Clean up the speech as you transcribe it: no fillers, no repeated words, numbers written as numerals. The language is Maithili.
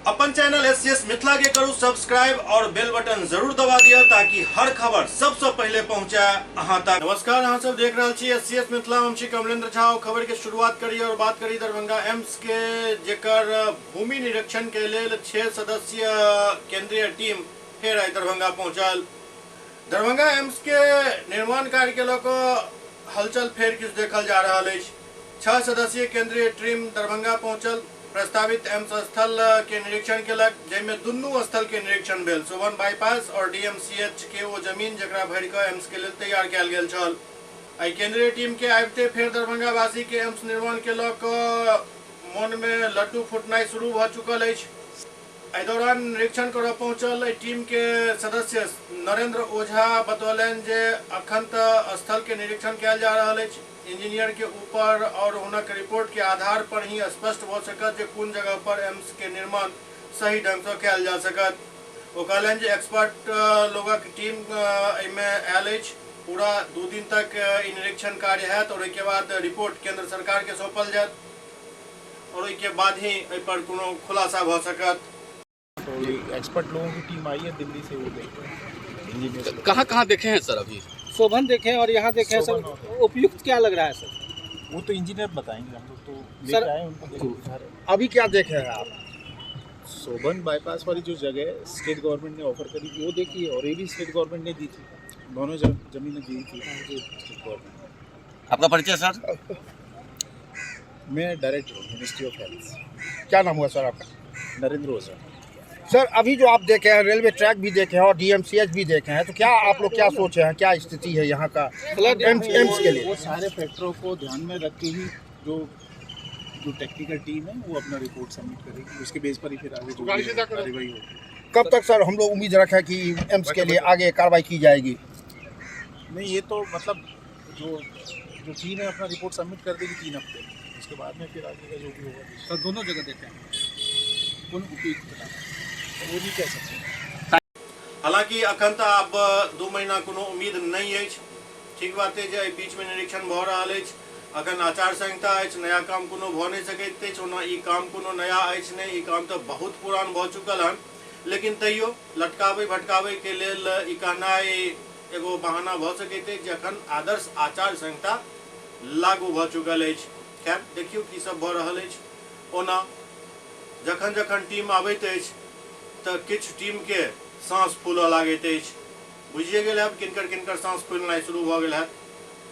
अपन चैनल एससीएस मिथिला के करू सब्सक्राइब और बेल बटन जरूर दबा दिया ताकि हर खबर सबसे पहले पहुंचे अहां तक। नमस्कार, अहां सब देख रहल छी एससीएस मिथिला, हम छी कमलेंद्र झा। खबर के शुरुआत करी और बात करी दरभंगा एम्स के, जेकर भूमि निरीक्षण के लेल 6 सदस्यीय केंद्रीय टीम फेर आइ दरभंगा पहुंचल। दरभंगा एम्स के निर्माण कार्य के लऽ कऽ हलचल फेर किछु देखल जा रहल अछि। 6 सदस्यीय केंद्रीय टीम दरभंगा पहुंचल, प्रस्तावित एम्स स्थल के निरीक्षण केलक, जाहिमे दुनू स्थल के निरीक्षण भेल, शोभन बाईपास और डीएमसीएच के ओ जमीन जकरा भरि कऽ एम्स के लेल तैयार कयल गेल छल। एहि केंद्रीय टीम के आबिते फेर दरभंगा वासी के एम्स निर्माण के लऽ कऽ मन में लड्डू फुटनाइ शुरू भऽ चुकल अछि। एहि दौरान निरीक्षण करऽ पहुंचल एहि टीम के सदस्य नरेंद्र ओझा बतौलनि जे अखन तऽ स्थल के निरीक्षण कयल जा रहल अछि, इंजीनियर के ऊपर और हुनक रिपोर्ट के आधार पर ही स्पष्ट भऽ सकत जे कोन जगह पर एम्स के निर्माण सही ढंग सँ कयल जा सकत। ओ कहलनि जे एक्सपर्ट लोगक टीम एहिमे आयल अछि, पूरा 2 दिन तक ई निरीक्षण कार्य हैत और ओहिके बाद रिपोर्ट केंद्र सरकार के सौंपल जायत और ओहिके बाद ही एहि पर कोनो खुलासा भऽ सकत। तो ये एक्सपर्ट लोगों की टीम आई है दिल्ली से, वो देख रहे हैं इंजीनियर्स। कहाँ कहाँ देखे हैं सर अभी? शोभन देखे और यहाँ देखे हैं शोभन सर, और- उपयुक्त क्या लग रहा है सर? वो तो इंजीनियर बताएंगे, हम लोग तो सर- लेके आए उनको देख के दिखा रहे हैं। अभी क्या देखे हैं आप? शोभन बाईपास वाली जो जगह है स्टेट गवर्नमेंट ने ऑफर करी थी वो देखी है, और ये भी स्टेट गवर्नमेंट ने दी थी, दोनों जमीनें दी थी स्टेट गवर्नमेंट ने। आपका परिचय सर? मैं डायरेक्टर हूँ मिनिस्ट्री ऑफ हेल्थ। क्या नाम हुआ सर आपका? नरेंद्र ओझा। सर अभी जो आप देखे हैं, रेलवे ट्रैक भी देखे हैं और डीएमसीएच भी देखे हैं, तो क्या आप लोग क्या सोचे हैं, क्या स्थिति है यहाँ का एम्स एम्स के लिए? वो सारे फैक्टरों को ध्यान में रख के ही जो जो टेक्निकल टीम है वो अपना रिपोर्ट सबमिट करेगी, उसके बेस पर ही फिर आगे जो भी है, कार्रवाई होगी। कब तक सर हम लोग उम्मीद रखें कि एम्स के लिए आगे कार्रवाई की जाएगी? नहीं, ये तो मतलब जो जो टीम है अपना रिपोर्ट सबमिट कर देगी 3 हफ्ते में, उसके बाद में फिर आगे का जो भी होगा सर दोनों जगह देखे हैं, कौन उपयुक्त बता? वो नहीं कह सकते। हालांकि अखन तऽ आब 2 महीना कोनो उम्मीद नहीं अछि। ठीक बात है जे एहि बीच में निरीक्षण भऽ रहल अछि, अखन आचार संहिता अछि, नया काम कोनो भऽ नहि सकैत अछि। ओना ई काम कोनो नया अछि नहि, ई काम तऽ बहुत पुरान भऽ चुकल हन, लेकिन तैयो लटकाबै भटकाबै के लेल ई कहनाइ एगो बहाना भऽ सकैत अछि जे अखन आदर्श आचार संहिता लागू भऽ चुकल अछि। खैर देखियौ की सब भऽ रहल अछि। ओना जखन जखन टीम आबैत अछि तऽ किछु टीम के साँस फूलऽ लागैत अछि। बुझिए गेल हैब किनकर किनकर साँस फूलनाइ शुरू भऽ गेल हैत।